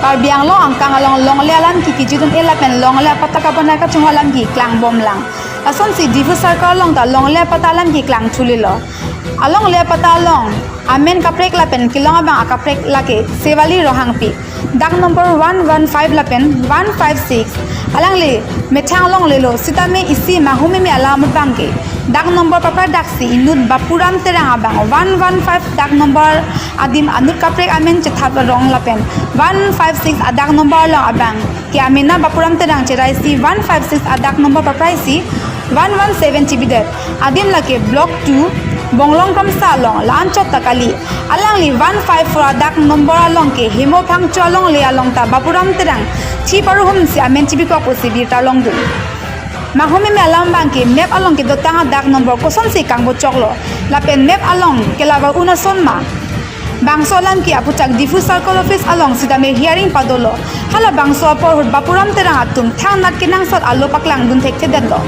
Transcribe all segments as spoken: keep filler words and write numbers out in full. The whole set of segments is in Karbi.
Karbi Anglong angkang along longle alam kikiji dun-e lapen longle apatta kabonai kachongho alam keklang bomlang. Lasonsi Diphu Circle along ta longle apatta alam keklang thulilo. Alongle apatta along amen kaprek lapen kelong abang akaprek lake Sevali Rohangpi, dak number one one five lapen one five six. Alangli methang longlelo sitame isi manghumeme alam abangke dak number papra daksi inut Bapuram Terang abang one one five dak number adim anut kaprek amen chethap arong lapen one five six adak number along abangke amena Bapuram Terang cherai si one five six adak number papra isi one one seven chibidet. Adim lake Block two, Bonglong Kramsa along, la-anchot ta kali. Alangli one five four adak number along ke Hemo Phangcho alongle along ta Bapuram Terang thi paruhum si amen chibikok pusi birta longdun. Manghumeme alam abangke map along kedotang adak number kosonsi kangbochoklo, lapen map along kelavar un ason ma. Bangso alam ke aputhak Diphu Circle Office along sitame hearing padolo. Halabangso apor ahut Bapuram Terang atum thangnat kenangsot alo paklangdun thekthedetlo.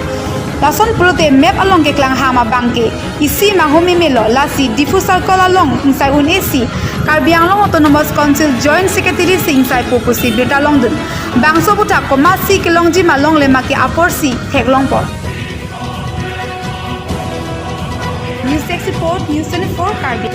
Lason pulote map along keklang ham abangke isi manghumemelo, lasi Diphu Circle along ingsai un-e si Karbi Anglong Autonomous Council Joint Secretary si ingsaipo pusi birta longdun. Bangso aputhak komatsi kelongji ma longle ma ke aporsi theklongpo. News Desk Report, News twenty-four Karbi.